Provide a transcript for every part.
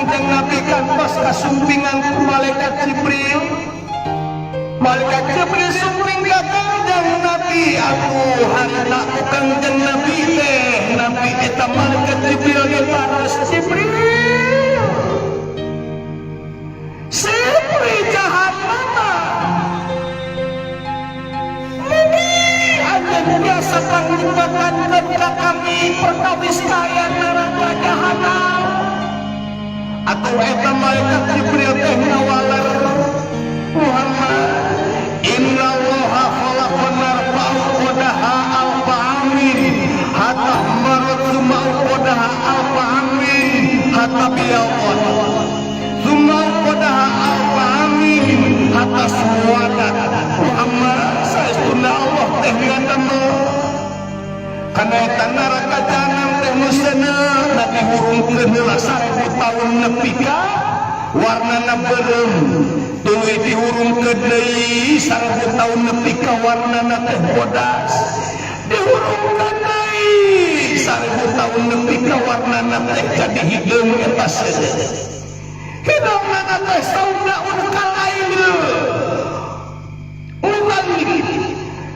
Kangjeng Nabi kantos kasumpingan ku malaikat Jibril. Malaikat Jibril sumping ka Kangjeng Nabi. Atuh harita ku Kangjeng Nabi teh, Nabi eta malaikat Jibril ditaros, "Jibril, seuri jahannama. Mugi anjeun biasa pangnyebatan ka kami perkawis kaayaan neraka jahanam." Atau eta malaikat Jibril teh ngawaler, "Muhammad, innallaha khalaqan nar fa'uqadaha alfa amin hatta marot, summa uqadaha alfa amin hatta biyadhat, summa uqadaha alfa amin hatta suwadat." Muhammad, saestuna Allah teh ngadamel kana eta neraka jahanam teh nu seuneu dihurungkeun heula 1000 tahun nepi ka warnana beureum, tuluy dihurungkeun deui 1000 tahun nepi ka warnana teh bodas, dihurungkeun deui 1000 tahun nepi ka warnana teh jadi hideung. Eta seuneu hideungna teh saudaun kalail ulang,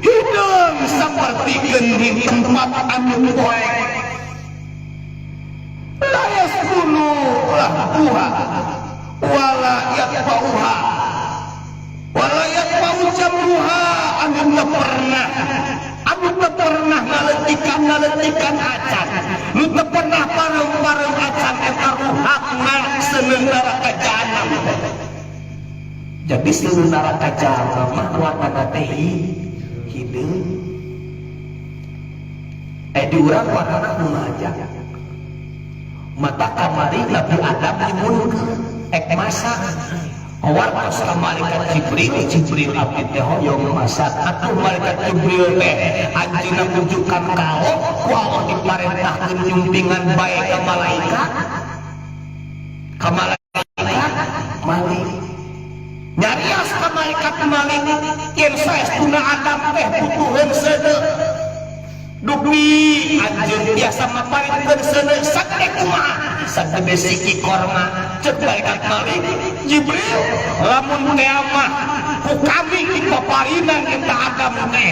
hideung seperti di tempat anu poek, la yaskunu lahbuha wala yatba'uha wala yatba'u jamruha, anu teu pernah ngaletikan ngaletikan acan, nu teu pernah pareum-pareum acan. Eta ruhakna seuneu neraka jahanam. Jadi seuneu neraka jahanam mah warnana teh hideung. Eh, di urang warnana kumaha aja? Mata kamari Nabi Adam nyuhunkeun ek masak. Wartos ka malaikat Jibril, "Jibril, abdi teh hoyong masak." Atuh malaikat Jibril teh anjeunna mujukan ka Allah, ku Allah diparentahkeun nyumpingan bae ka malaikat. Ka malaikat Malik. Nyarios ka malaikat Malik yen saestuna Adam teh butuheun seuneu. Dupi anjeun biasa maparinkeun seuneu sagede kumaha? Sagede siki korma. Cek malaikat Malik, "Jibril, lamun teh mah ku kami dipaparinan eta Adam teh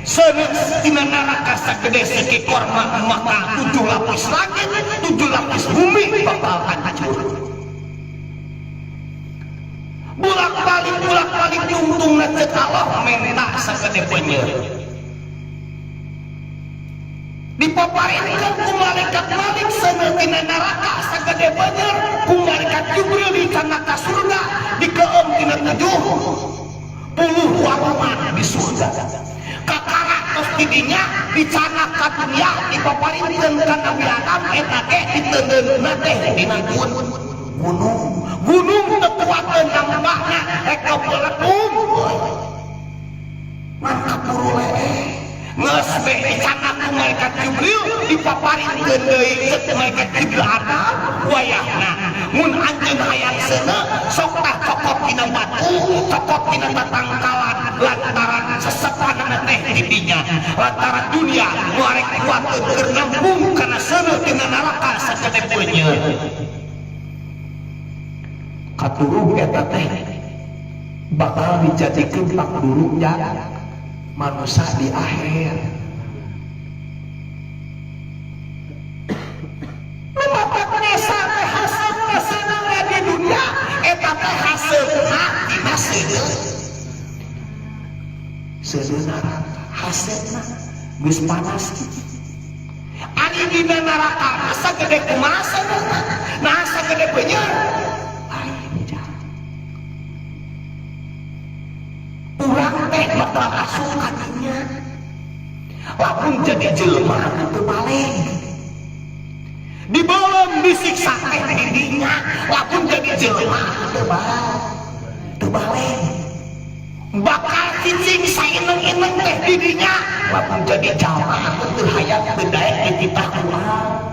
seuneu tina neraka sagede siki korma, maka tujuh lapis langit, tujuh lapis bumi bakal hancur." Bulak balik, bulak balik, tungtungna cek Allah menta sagede penyer. Dipaparinkeun ku malaikat Malik seuneu tina neraka sagede beunyer, ku malaikat Jibril dicandak ka surga, dikeum tina 70 warna di surga. Kakara tos didinya dicandak ka dunia, dipaparinkeun ka Nabi Adam. Eta ge diteundeunna teh dina gunung. Gunung teu kuateun nampakna, rek kabeledung ngan kaburu leeh. Geus be dicandak ku malaikat Jibril, dipaparinkeun deui. Cek malaikat Jibril, "Adam, wayahna mun anjeun hayang seuneu, sok tah cokot tina batu, cokot tina tatangkalan, lantaran sesepanana teh di dinya, lantaran dunia nu arek kuateun keur nampung kana seuneu tina neraka sagede peunyeut." Katuruh eta teh bakal dijadikeun pakduruk manusia di akhir. Matak nesa teh haseupna seuneu di dunia eta teh haseupna tina seuneu, seuneu neraka haseupna geus panas. Ari dina neraka masa gede kumaha seuneu? Nah, sagede beunyeut lain jalan. Urang teh bakal asup ka dinya lamun jadi jelema anu teu baleg. Dibelem, disiksa teh di dinya lamun jadi jelema anu teu baleg. Bakal cicing saineng-ineng teh di dinya lamun jadi jalma anu teu hayang teu daek dititah ku Allah.